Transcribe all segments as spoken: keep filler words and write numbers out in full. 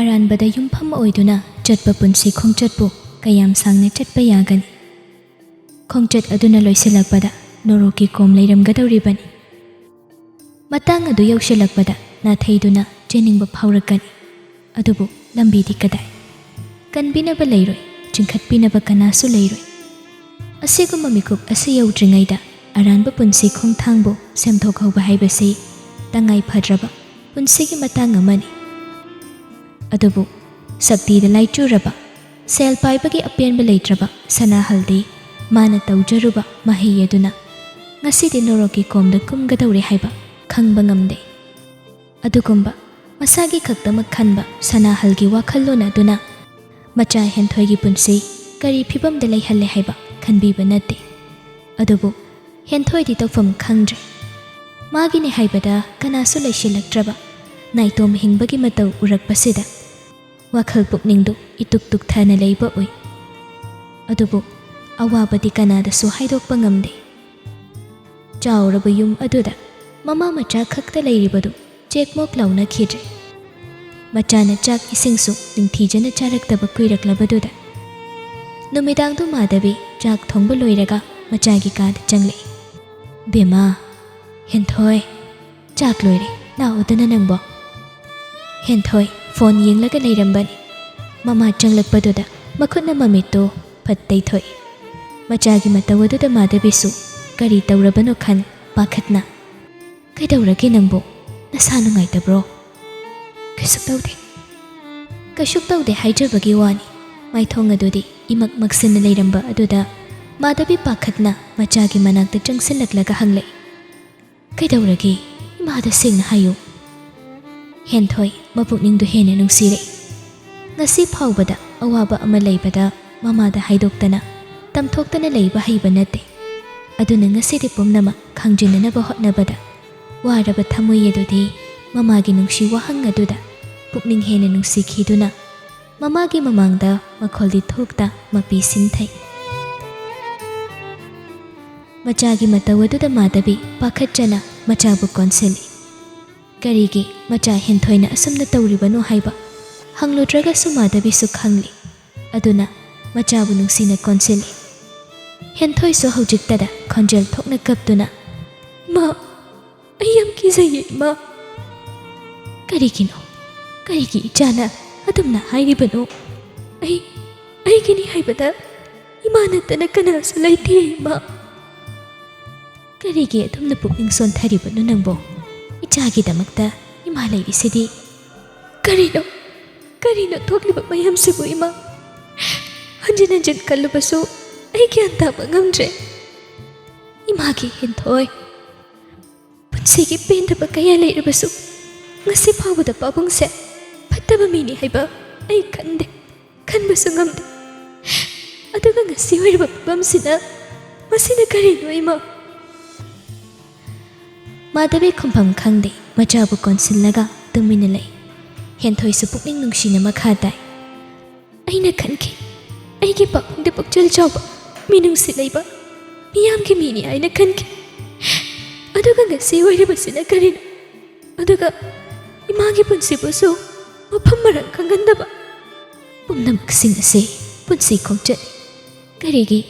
ꯑꯔꯥꯟꯕꯗ ꯌꯨꯝꯐꯝ ꯑꯣꯏꯗꯨꯅ ꯆꯠꯄ ꯄꯨꯟꯁꯤ ꯈꯣꯡꯆꯠꯄꯨ ꯀꯌꯥꯝ ꯁꯥꯡꯅ ꯆꯠꯄ ꯌꯥꯒꯅꯤ? ꯈꯣꯡꯆꯠ ꯑꯗꯨꯅ ꯂꯣꯏꯁꯤꯜꯂꯛꯄꯗ ꯅꯣꯔꯣꯛꯀꯤ ꯀꯣꯝ ꯂꯩꯔꯝꯒꯗꯧꯔꯤꯕꯅꯤ꯫ ꯃꯇꯥꯡ ꯑꯗꯨ ꯌꯧꯁꯤꯜꯂꯛꯄꯗ ꯅꯥꯊꯩꯗꯨꯅ ꯆꯦꯟꯅꯤꯡꯕ ꯐꯥꯎꯔꯛꯀꯅꯤ꯫ ꯑꯗꯨꯕꯨ ꯂꯝꯕꯤꯗꯤ ꯀꯗꯥꯏ? ꯀꯟꯕꯤꯅꯕ ꯂꯩꯔꯣꯏ, ꯆꯤꯡꯈꯠꯄꯤꯅꯕ ꯀꯅꯥꯁꯨ ꯂꯩꯔꯣꯏ꯫ ꯑꯁꯤꯒꯨꯝꯕ ꯃꯤꯀꯨꯞ ꯑꯁꯤ ꯌꯧꯗ꯭ꯔꯤꯉꯩꯗ ꯑꯔꯥꯟꯕ ꯄꯨꯟꯁꯤ ꯈꯣꯡꯊꯥꯡꯕꯨ ꯁꯦꯝꯗꯣꯛꯍꯧꯕ ꯍꯥꯏꯕꯁꯤ ꯇꯉꯥꯏ ꯐꯗ꯭ꯔꯕ ꯄꯨꯟꯁꯤꯒꯤ ꯃꯇꯥꯡ ꯑꯃꯅꯤ꯫ ꯑꯗꯨꯕꯨ ꯁꯛꯇꯤꯗ ꯂꯥꯏꯆꯨꯔꯕ, ꯁꯦꯜ ꯄꯥꯏꯕꯒꯤ ꯑꯄꯦꯟꯕ ꯂꯩꯇ꯭ꯔꯕ ꯁꯅꯥꯍꯜꯗꯤ ꯃꯥꯅ ꯇꯧꯖꯔꯨꯕ ꯃꯍꯩ ꯑꯗꯨꯅ ꯉꯁꯤꯗꯤ ꯅꯣꯔꯣꯛꯀꯤ ꯀꯣꯝꯗ ꯀꯨꯝꯒꯗꯧꯔꯦ ꯍꯥꯏꯕ ꯈꯪꯕ ꯉꯝꯗꯦ꯫ ꯑꯗꯨꯒꯨꯝꯕ ꯃꯁꯥꯒꯤ ꯈꯛꯇꯃꯛ ꯈꯟꯕ ꯁꯅꯥꯍꯜꯒꯤ ꯋꯥꯈꯜꯂꯣꯟ ꯑꯗꯨꯅ ꯃꯆꯥ ꯍꯦꯟꯊꯣꯏꯒꯤ ꯄꯨꯟꯁꯤ ꯀꯔꯤ ꯐꯤꯕꯝꯗ ꯂꯩꯍꯜꯂꯦ ꯍꯥꯏꯕ ꯈꯟꯕꯤꯕ ꯅꯠꯇꯦ꯫ ꯑꯗꯨꯕꯨ ꯍꯦꯟꯊꯣꯏꯗꯤ ꯇꯧꯐꯝ ꯈꯪꯗ꯭ꯔꯦ꯫ ꯃꯥꯒꯤꯅꯦ ꯍꯥꯏꯕꯗ ꯀꯅꯥꯁꯨ ꯂꯩꯁꯤꯜꯂꯛꯇ꯭ꯔꯕ ꯅꯥꯏꯇꯣꯝ ꯍꯤꯡꯕꯒꯤ ꯃꯇꯧ ꯎꯔꯛꯄꯁꯤꯗ ꯋꯥꯈꯜ ꯄꯨꯛꯅꯤꯡꯗꯨ ꯏꯇꯨꯛ ꯇꯨꯛꯊꯅ ꯂꯩꯕ ꯎꯏ꯫ ꯑꯗꯨꯕꯨ ꯑꯋꯥꯕꯗꯤ ꯀꯅꯥꯗꯁꯨ ꯍꯥꯏꯗꯣꯛꯄ ꯉꯝꯗꯦ꯫ ꯆꯥꯎꯔꯕ ꯌꯨꯝ ꯑꯗꯨꯗ ꯃꯃꯥ ꯃꯆꯥ ꯈꯛꯇ ꯂꯩꯔꯤꯕꯗꯨ ꯆꯦꯛꯃꯣꯛ ꯂꯥꯎꯅꯈꯤꯗ꯭ꯔꯦ꯫ ꯃꯆꯥꯅ ꯆꯥꯛ ꯏꯁꯤꯡꯁꯨ ꯅꯤꯡꯊꯤꯖꯅ ꯆꯥꯔꯛꯇꯕ ꯀꯨꯏꯔꯛꯂꯕꯗꯨꯗ ꯅꯨꯃꯤꯗꯥꯡꯗꯨ ꯃꯥꯙꯕꯤ ꯆꯥꯛ ꯊꯣꯡꯕ ꯂꯣꯏꯔꯒ ꯃꯆꯥꯒꯤ ꯀꯥꯗ ꯆꯪꯂꯛꯏ꯫ "ꯕꯦꯝꯃ, ꯍꯦꯟꯊꯣꯏ, ꯆꯥꯛ ꯂꯣꯏꯔꯦ, ꯂꯥꯛꯑꯣꯗꯅ ꯅꯪꯕꯣ꯫" ꯍꯦꯟꯊꯣꯏ ꯐꯣꯟ ꯌꯦꯡꯂꯒ ꯂꯩꯔꯝꯕꯅꯤ꯫ ꯃꯃꯥ ꯆꯪꯂꯛꯄꯗꯨꯗ ꯃꯈꯨꯠꯅ ꯃꯃꯤꯠꯇꯨ ꯐꯠ ꯇꯩꯊꯣꯛꯏ꯫ ꯃꯆꯥꯒꯤ ꯃꯇꯧ ꯑꯗꯨꯗ ꯃꯥꯙꯕꯤꯁꯨ ꯀꯔꯤ ꯇꯧꯔꯕꯅꯣ ꯈꯟ ꯄꯥꯈꯠꯅ, "ꯀꯩꯗꯧꯔꯒꯦ ꯅꯪꯕꯨ? ꯅꯁꯥ ꯅꯨꯡꯉꯥꯏꯇꯕ꯭ꯔꯣ?" "ꯀꯩꯁꯨ ꯇꯧꯗꯦ꯫" ꯀꯩꯁꯨ ꯇꯧꯗꯦ ꯍꯥꯏꯖꯕꯒꯤ ꯋꯥꯅꯤ꯫ ꯃꯥꯏꯊꯣꯡ ꯑꯗꯨꯗꯤ ꯏꯃꯛ ꯃꯛꯁꯤꯟꯅ ꯂꯩꯔꯝꯕ ꯑꯗꯨꯗ ꯃꯥꯙꯕꯤ ꯄꯥꯈꯠꯅ ꯃꯆꯥꯒꯤ ꯃꯅꯥꯛꯇ ꯆꯪꯁꯤꯜꯂꯛꯂꯒ ꯍꯪꯂꯛꯏ, "ꯀꯩꯗꯧꯔꯒꯦ? ꯏꯃꯥꯗ ꯁꯦꯡꯅ ꯍꯥꯏꯌꯨ꯫" ꯍꯦꯟꯊꯣꯏ ꯃꯄꯨꯛꯅꯤꯡꯗꯨ ꯍꯦꯟꯅ ꯅꯨꯡꯁꯤꯔꯛꯏ꯫ ꯉꯁꯤ ꯐꯥꯎꯕꯗ ꯑꯋꯥꯕ ꯑꯃ ꯂꯩꯕꯗ ꯃꯃꯥꯗ ꯍꯥꯏꯗꯣꯛꯇꯅ, ꯇꯝꯊꯣꯛꯇꯅ ꯂꯩꯕ ꯍꯩꯕ ꯅꯠꯇꯦ꯫ ꯑꯗꯨꯅ ꯉꯁꯤꯗꯤ ꯄꯨꯝꯅꯃꯛ ꯈꯪꯖꯤꯟꯅꯅꯕ ꯍꯣꯠꯅꯕꯗ ꯋꯥꯔꯕ ꯊꯃꯣꯏ ꯑꯗꯨꯗꯤ ꯃꯃꯥꯒꯤ ꯅꯨꯡꯁꯤ ꯋꯥꯍꯪ ꯑꯗꯨꯗ ꯄꯨꯛꯅꯤꯡ ꯍꯦꯟꯅ ꯅꯨꯡꯁꯤꯈꯤꯗꯨꯅ ꯃꯃꯥꯒꯤ ꯃꯃꯥꯡꯗ ꯃꯈꯣꯜꯗꯤ ꯊꯣꯛꯇ ꯃꯄꯤ ꯁꯤꯟꯊꯩ꯫ ꯃꯆꯥꯒꯤ ꯃꯇꯧ ꯑꯗꯨꯗ ꯃꯥꯙꯕꯤ ꯄꯥꯈꯠꯆꯅ ꯃꯆꯥꯕꯨ ꯀꯣꯟꯁꯤꯜꯂꯤ꯫ ꯀꯔꯤꯒꯤ ꯃꯆꯥ ꯍꯦꯟꯊꯣꯏꯅ ꯑꯁꯨꯝꯅ ꯇꯧꯔꯤꯕꯅꯣ ꯍꯥꯏꯕ ꯍꯪꯂꯨꯗ꯭ꯔꯒꯁꯨ ꯃꯥꯙꯕꯤꯁꯨ ꯈꯪꯂꯤ꯫ ꯑꯗꯨꯅ ꯃꯆꯥꯕꯨ ꯅꯨꯡꯁꯤꯅ ꯀꯣꯟꯁꯤꯜꯂꯤ꯫ ꯍꯦꯟꯊꯣꯏꯁꯨ ꯍꯧꯖꯤꯛꯇꯗ ꯈꯣꯟꯖꯦꯜ ꯊꯣꯛꯅ ꯀꯞꯇꯨꯅ, "ꯏꯃꯥ, ꯑꯩ ꯌꯥꯝ ꯀꯤꯖꯩꯌꯦ, ꯏꯃꯥ꯫" "ꯀꯔꯤꯒꯤꯅꯣ? ꯀꯔꯤꯒꯤ ꯏꯆꯥꯅ ꯑꯗꯨꯝꯅ ꯍꯥꯏꯔꯤꯕꯅꯣ? ꯑꯩ, ꯑꯩꯒꯤꯅꯤ ꯍꯥꯏꯕꯗ ꯏꯃꯥ ꯅꯠꯇꯅ ꯀꯅꯥꯁꯨ ꯂꯩꯇꯦ, ꯏꯃꯥ꯫" "ꯀꯔꯤꯒꯤ ꯑꯗꯨꯝꯅ ꯄꯨꯛꯅꯤꯡ ꯁꯣꯟꯊꯔꯤꯕꯅꯣ ꯅꯪꯕꯣ? ꯏꯆꯥꯒꯤꯗꯃꯛꯇ ꯏꯃꯥ ꯂꯩꯔꯤꯁꯤꯗꯤ꯫" "ꯀꯔꯤꯅꯣ? ꯀꯔꯤꯅꯣ ꯊꯣꯛꯂꯤꯕ ꯃꯌꯥꯝꯁꯤꯕꯨ, ꯏꯃꯥ? ꯍꯟꯖꯤꯟ ꯍꯟꯖꯤꯟ ꯈꯜꯂꯨꯕꯁꯨ ꯑꯩ ꯒ꯭ꯌꯥꯟ ꯇꯥꯕ ꯉꯝꯗ꯭ꯔꯦ꯫ ꯏꯃꯥꯒꯤ ꯍꯦꯟꯊꯣꯏ, ꯄꯨꯟꯁꯤꯒꯤ ꯄꯦꯟꯗꯕ ꯀꯌꯥ ꯂꯩꯔꯕꯁꯨ, ꯉꯁꯤ ꯐꯥꯎꯕꯗ ꯄꯥꯕꯨꯡꯁꯦ ꯐꯠꯇꯕ ꯃꯤꯅꯤ ꯍꯥꯏꯕ ꯑꯩ ꯈꯟꯗꯦ, ꯈꯟꯕꯁꯨ ꯉꯝꯗꯦ꯫ ꯑꯗꯨꯒ ꯉꯁꯤ ꯑꯣꯏꯔꯤꯕ ꯐꯤꯕꯝꯁꯤꯅ, ꯃꯁꯤꯅ ꯀꯔꯤꯅꯣ, ꯏꯃꯥ?" ꯃꯥꯙꯕꯤ ꯈꯨꯝꯐꯝ ꯈꯪꯗꯦ, ꯃꯆꯥꯕꯨ ꯀꯣꯟꯁꯤꯜꯂꯒ ꯇꯨꯃꯤꯟꯅ ꯂꯩ꯫ ꯍꯦꯟꯊꯣꯏꯁꯨ ꯄꯨꯛꯅꯤꯡ ꯅꯨꯡꯁꯤꯅ ꯃꯈꯥ ꯇꯥꯏ, "ꯑꯩꯅ ꯈꯟꯈꯤ, ꯑꯩꯒꯤ ꯄꯥꯕꯨꯡꯗꯤ ꯄꯨꯛꯆꯦꯜ ꯆꯥꯎꯕ, ꯃꯤꯅꯨꯡꯁꯤ ꯂꯩꯕ, ꯃꯤꯌꯥꯝꯒꯤ ꯃꯤꯅꯤ ꯍꯥꯏꯅ ꯈꯟꯈꯤ꯫ ꯑꯗꯨꯒ ꯉꯁꯤ ꯑꯣꯏꯔꯤꯕꯁꯤꯅ ꯀꯔꯤꯅꯣ? ꯑꯗꯨꯒ ꯏꯃꯥꯒꯤ ꯄꯨꯟꯁꯤꯕꯨꯁꯨ ꯃꯐꯝ ꯃꯔꯥꯡ ꯈꯪꯍꯟꯗꯕ꯫ ꯄꯨꯝꯅꯃꯛꯁꯤꯡ ꯑꯁꯤ ꯄꯨꯟꯁꯤ ꯈꯣꯡꯆꯠꯅꯤ꯫ ꯀꯔꯤꯒꯤ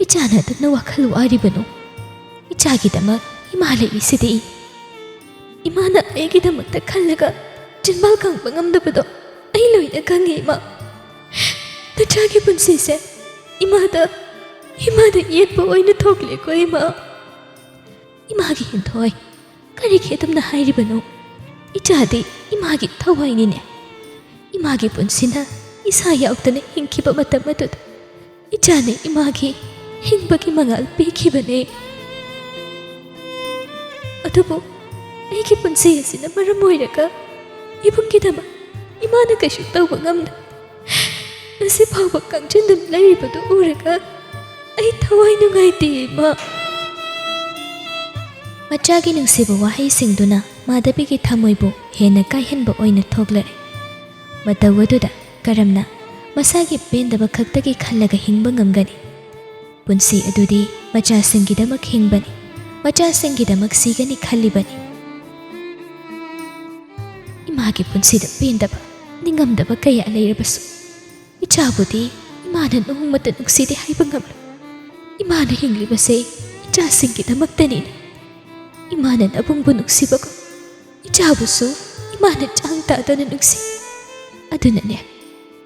ꯏꯆꯥꯅ ꯑꯗꯨꯝꯅ ꯋꯥꯈꯜ ꯋꯥꯔꯤꯕꯅꯣ? ꯏꯆꯥꯒꯤꯗꯃꯛ ꯏꯃꯥ ꯂꯩꯔꯤꯁꯤꯗꯤ꯫" "ꯏꯃꯥꯅ ꯑꯩꯒꯤꯗꯃꯛꯇ ꯈꯜꯂꯒ ꯆꯤꯟꯕꯥꯜ ꯀꯥꯡꯕ ꯉꯝꯗꯕꯗꯣ ꯑꯩ ꯂꯣꯏꯅ ꯈꯪꯉꯤ, ꯏꯃꯥ꯫ ꯅꯆꯥꯒꯤ ꯄꯨꯟꯁꯤꯁꯦ ꯏꯃꯥꯗ, ꯏꯃꯥꯗ ꯌꯦꯠꯄ ꯑꯣꯏꯅ ꯊꯣꯛꯂꯦꯀꯣ, ꯏꯃꯥ꯫" "ꯏꯃꯥꯒꯤ ꯍꯦꯟꯊꯣꯏ, ꯀꯔꯤꯒꯤ ꯑꯗꯨꯝꯅ ꯍꯥꯏꯔꯤꯕꯅꯣ? ꯏꯆꯥꯗꯤ ꯏꯃꯥꯒꯤ ꯊꯋꯥꯏꯅꯤꯅꯦ꯫ ꯏꯃꯥꯒꯤ ꯄꯨꯟꯁꯤꯅ ꯏꯁꯥ ꯌꯥꯎꯗꯅ ꯍꯤꯡꯈꯤꯕ ꯃꯇꯝ ꯑꯗꯨꯗ ꯏꯆꯥꯅ ꯏꯃꯥꯒꯤ ꯍꯤꯡꯕꯒꯤ ꯃꯉꯥꯜ ꯄꯤꯈꯤꯕꯅꯦ꯫ ꯑꯗꯨꯕꯨ ꯑꯩꯒꯤ ꯄꯨꯟꯁꯤ ꯑꯁꯤꯅ ꯃꯔꯝ ꯑꯣꯏꯔꯒ ꯏꯕꯨꯡꯒꯤꯗꯃꯛ ꯏꯃꯥꯅ ꯀꯩꯁꯨ ꯇꯧꯕ ꯉꯝꯗꯦ꯫ ꯉꯁꯤ ꯐꯥꯎꯕ ꯀꯪꯁꯤꯟꯗꯨꯅ ꯂꯩꯔꯤꯕꯗꯨ ꯎꯔꯒ ꯑꯩ ꯊꯋꯥꯏ ꯅꯨꯡꯉꯥꯏꯇꯦ, ꯏꯃꯥ꯫" ꯃꯆꯥꯒꯤ ꯅꯨꯡꯁꯤꯕ ꯋꯥꯍꯩꯁꯤꯡꯗꯨꯅ ꯃꯥꯙꯕꯤꯒꯤ ꯊꯃꯣꯏꯕꯨ ꯍꯦꯟꯅ ꯀꯥꯏꯍꯟꯕ ꯑꯣꯏꯅ ꯊꯣꯛꯂꯛꯏ꯫ ꯃꯇꯧ ꯑꯗꯨꯗ ꯀꯔꯝꯅ ꯃꯁꯥꯒꯤ ꯄꯦꯟꯗꯕ ꯈꯛꯇꯒꯤ ꯈꯜꯂꯒ ꯍꯤꯡꯕ ꯉꯝꯒꯅꯤ? ꯄꯨꯟꯁꯤ ꯑꯗꯨꯗꯤ ꯃꯆꯥꯁꯤꯡꯒꯤꯗꯃꯛ ꯍꯤꯡꯕꯅꯤ, ꯃꯆꯥꯁꯤꯡꯒꯤꯗꯃꯛ ꯁꯤꯒꯅꯤ ꯈꯜꯂꯤꯕꯅꯤ꯫ ꯏꯃꯥꯒꯤ ꯄꯨꯟꯁꯤꯗ ꯄꯦꯟꯗꯕ, ꯅꯤꯡꯉꯝꯗꯕ ꯀꯌꯥ ꯂꯩꯔꯕꯁꯨ, ꯏꯆꯥꯕꯨꯗꯤ ꯏꯃꯥꯅ ꯅꯣꯡꯃꯇ ꯅꯨꯡꯁꯤꯗꯦ ꯍꯥꯏꯕ ꯉꯝꯂꯣꯏ꯫ ꯏꯃꯥꯅ ꯍꯤꯡꯂꯤꯕꯁꯦ ꯏꯆꯥꯁꯤꯡꯒꯤꯗꯃꯛꯇꯅꯤꯅꯦ꯫ ꯏꯃꯥꯅ ꯅꯕꯨꯡꯕꯨ ꯅꯨꯡꯁꯤꯕꯒꯨꯝ, ꯏꯆꯥꯕꯨꯁꯨ ꯏꯃꯥꯅ ꯆꯥꯡ ꯇꯥꯗꯅ ꯅꯨꯡꯁꯤ꯫ ꯑꯗꯨꯅꯅꯦ,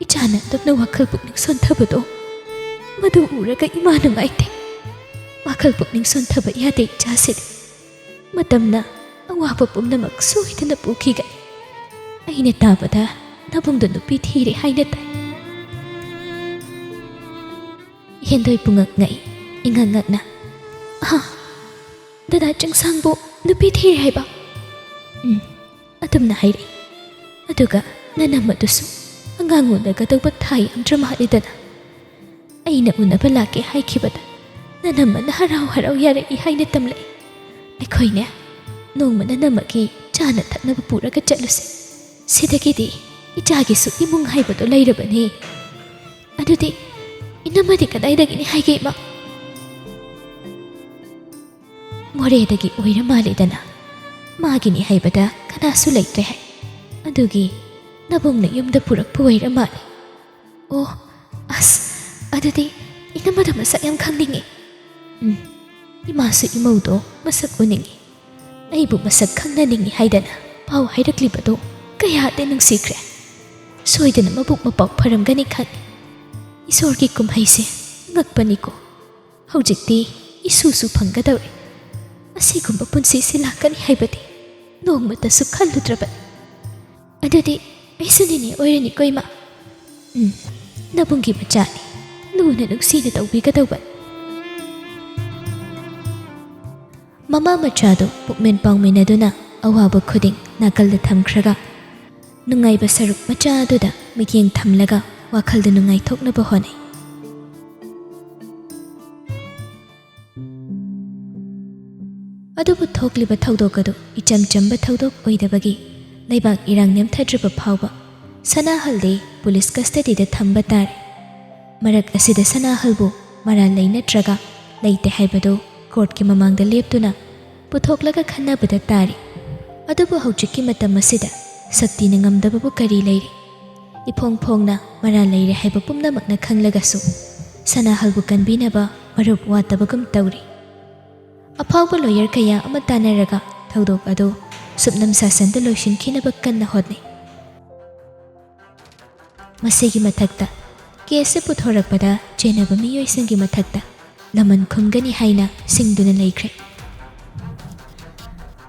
ꯏꯆꯥꯅ ꯑꯗꯨꯝꯅ ꯋꯥꯈꯜ ꯄꯨꯛꯅꯤꯡ ꯁꯣꯟꯊꯕꯗꯣ, ꯃꯗꯨ ꯎꯔꯒ ꯏꯃꯥ ꯅꯨꯡꯉꯥꯏꯇꯦ꯫ ꯋꯥꯈꯜ ꯄꯨꯛꯅꯤꯡ ꯁꯣꯟꯊꯕ ꯌꯥꯗꯦ ꯏꯆꯥꯁꯤꯗꯤ꯫ ꯃꯇꯝꯅ ꯑꯋꯥꯕ ꯄꯨꯝꯅꯃꯛ ꯁꯣꯏꯗꯅ ꯄꯨꯈꯤꯒꯅꯤ꯫ ꯑꯩꯅ ꯇꯥꯕꯗ ꯅꯕꯨꯡꯗꯣ ꯅꯨꯄꯤ ꯊꯤꯔꯦ ꯍꯥꯏꯅ ꯇꯥꯏ꯫ ꯍꯦꯟꯗꯣꯏ ꯄꯨꯉꯛ ꯉꯛꯏ, ꯏꯉꯛ ꯉꯛꯅ, "ꯑꯍꯥ, ꯗꯗꯥ ꯆꯤꯡꯁꯥꯡꯕꯨ ꯅꯨꯄꯤ ꯊꯤꯔꯦ ꯍꯥꯏꯕ?" "ꯎꯝ, ꯑꯗꯨꯝꯅ ꯍꯥꯏꯔꯛꯏ꯫ ꯑꯗꯨꯒ ꯅꯅꯝꯃꯗꯨꯁꯨ ꯑꯉꯥꯡ ꯎꯅꯒꯗꯧꯕ ꯊꯥ ꯌꯥꯝꯗ꯭ꯔ ꯃꯥꯜꯂꯤꯗꯅ꯫ ꯑꯩꯅ ꯎꯅꯕ ꯂꯥꯛꯀꯦ ꯍꯥꯏꯈꯤꯕꯗ ꯅꯅꯝꯃꯅ ꯍꯔꯥꯎ ꯍꯔꯥꯎ ꯌꯥꯔꯛꯏ ꯍꯥꯏꯅ ꯇꯝꯂꯛꯏ꯫ ꯑꯩꯈꯣꯏꯅꯦ, ꯅꯣꯡꯃ ꯅꯅꯝꯃꯒꯤ ꯆꯥꯅ ꯊꯛꯅꯕ ꯄꯨꯔꯒ ꯆꯠꯂꯨꯁꯦ꯫ ꯁꯤꯗꯒꯤꯗꯤ ꯏꯆꯥꯒꯤꯁꯨ ꯏꯃꯨꯡ ꯍꯥꯏꯕꯗꯣ ꯂꯩꯔꯕꯅꯤ꯫ ꯑꯗꯨꯗꯤ ꯏꯅꯝꯃꯗꯤ ꯀꯗꯥꯏꯗꯒꯤꯅꯤ ꯍꯥꯏꯒꯦ, ꯏꯃꯥ?" "ꯃꯣꯔꯦꯗꯒꯤ ꯑꯣꯏꯔ ꯃꯥꯜꯂꯦꯗꯅ꯫ ꯃꯥꯒꯤꯅꯤ ꯍꯥꯏꯕꯗ ꯀꯅꯥꯁꯨ ꯂꯩꯇ꯭ꯔꯦ ꯍꯥꯏ꯫ ꯑꯗꯨꯒꯤ ꯅꯕꯨꯡꯅ ꯌꯨꯝꯗ ꯄꯨꯔꯛꯄ ꯑꯣꯏꯔ ꯃꯥꯜꯂꯦ꯫ ꯑꯣ, ꯑꯁ, ꯑꯗꯨꯗꯤ ꯏꯅꯝꯃꯗ ꯃꯁꯛ ꯌꯥꯝ ꯈꯪꯅꯤꯡꯉꯤ꯫" "ꯎꯝ, ꯏꯃꯥꯁꯨ ꯏꯃꯧꯗꯣ ꯃꯁꯛ ꯎꯅꯤꯡꯉꯤ꯫ ꯑꯩꯕꯨ ꯃꯁꯛ ꯈꯪꯅꯅꯤꯡꯉꯤ ꯍꯥꯏꯗꯅ ꯄꯥꯎ ꯍꯥꯏꯔꯛꯂꯤꯕꯗꯣ ꯀꯌꯥꯗꯤ ꯅꯨꯡꯁꯤꯈ꯭ꯔꯦ꯫ ꯁꯣꯏꯗꯅ ꯃꯕꯨꯛ ꯃꯄꯥꯎ ꯐꯔꯝꯒꯅꯤ ꯈꯪꯉꯤ꯫ ꯏꯁꯣꯔꯒꯤ ꯀꯨꯝꯍꯩꯁꯦ ꯉꯛꯄꯅꯤꯀꯣ꯫ ꯍꯧꯖꯤꯛꯇꯤ ꯏꯁꯨꯁꯨ ꯐꯪꯒꯗꯧꯔꯦ꯫ ꯑꯁꯤꯒꯨꯝꯕ ꯄꯨꯟꯁꯤꯁꯤ ꯂꯥꯛꯀꯅꯤ ꯍꯥꯏꯕꯗꯤ ꯅꯣꯡꯃꯇꯁꯨ ꯈꯜꯂꯨꯗ꯭ꯔꯕꯅꯤ꯫ ꯑꯗꯨꯗꯤ ꯑꯩꯁꯨ ꯅꯦꯅꯦ ꯑꯣꯏꯔꯅꯤꯀꯣ, ꯏꯃꯥ?" "ꯎꯝ, ꯅꯕꯨꯡꯒꯤ ꯃꯆꯥꯅꯤ꯫ ꯂꯨꯅ ꯅꯨꯡꯁꯤꯅ ꯇꯧꯕꯤꯒꯗꯧꯕꯅꯤ꯫" ꯃꯃꯥ ꯃꯆꯥꯗꯨ ꯄꯨꯛꯃꯤꯟ ꯄꯥꯎꯃꯤꯟꯅꯗꯨꯅ ꯑꯋꯥꯕ ꯈꯨꯗꯤꯡ ꯅꯥꯀꯜꯗ ꯊꯝꯈ꯭ꯔꯒ, ꯅꯨꯡꯉꯥꯏꯕ ꯁꯔꯨꯛ ꯃꯆꯥ ꯑꯗꯨꯗ ꯃꯤꯠꯌꯦꯡ ꯊꯝꯂꯒ ꯋꯥꯈꯜꯗꯨ ꯅꯨꯡꯉꯥꯏꯊꯣꯛꯅꯕ ꯍꯣꯠꯅꯩ꯫ ꯑꯗꯨꯕꯨ ꯊꯣꯛꯂꯤꯕ ꯊꯧꯗꯣꯛ ꯑꯗꯨ ꯏꯆꯝ ꯆꯝꯕ ꯊꯧꯗꯣꯛ ꯑꯣꯏꯗꯕꯒꯤ ꯂꯩꯕꯥꯛ ꯏꯔꯥꯡ ꯅꯦꯝꯊꯗ꯭ꯔꯤꯕ ꯐꯥꯎꯕ ꯁꯅꯥꯍꯜꯗꯤ ꯄꯨꯂꯤꯁ ꯀꯁꯇꯗꯤꯗ ꯊꯝꯕ ꯇꯥꯔꯦ꯫ ꯃꯔꯛ ꯑꯁꯤꯗ ꯁꯅꯥꯍꯜꯕꯨ ꯃꯔꯥꯜ ꯂꯩ ꯅꯠꯇ꯭ꯔꯒ ꯂꯩꯇꯦ ꯍꯥꯏꯕꯗꯨ ꯀꯣꯔꯠꯀꯤ ꯃꯃꯥꯡꯗ ꯂꯦꯞꯇꯨꯅ ꯄꯨꯊꯣꯛꯂꯒ ꯈꯟꯅꯕꯗ ꯇꯥꯔꯤ꯫ ꯑꯗꯨꯕꯨ ꯍꯧꯖꯤꯛꯀꯤ ꯃꯇꯝ ꯑꯁꯤꯗ ꯁꯛꯇꯤꯅ ꯉꯝꯗꯕꯕꯨ ꯀꯔꯤ ꯂꯩꯔꯤ? ꯏꯐꯣꯡ ꯐꯣꯡꯅ ꯃꯔꯥꯜ ꯂꯩꯔꯦ ꯍꯥꯏꯕ ꯄꯨꯝꯅꯃꯛꯅ ꯈꯪꯂꯒꯁꯨ ꯁꯅꯥꯍꯜꯕꯨ ꯀꯟꯕꯤꯅꯕ ꯃꯔꯨꯞ ꯋꯥꯠꯇꯕꯒꯨꯝ ꯇꯧꯔꯤ꯫ ꯑꯐꯥꯎꯕ ꯂꯣꯌꯔ ꯀꯌꯥ ꯑꯃ ꯇꯥꯟꯅꯔꯒ ꯊꯧꯗꯣꯛ ꯑꯗꯨ ꯁꯨꯞꯅꯝ ꯁꯥꯁꯟꯗ ꯂꯣꯏꯁꯤꯟꯈꯤꯅꯕ ꯀꯟꯅ ꯍꯣꯠꯅꯩ꯫ ꯃꯁꯤꯒꯤ ꯃꯊꯛꯇ ꯀꯦꯁꯁꯦ ꯄꯨꯊꯣꯔꯛꯄꯗ ꯆꯦꯟꯅꯕ ꯃꯤꯑꯣꯏꯁꯤꯡꯒꯤ ꯃꯊꯛꯇ ꯂꯃꯟ ꯈꯨꯝꯒꯅꯤ ꯍꯥꯏꯅ ꯁꯤꯡꯗꯨꯅ ꯂꯩꯈ꯭ꯔꯦ꯫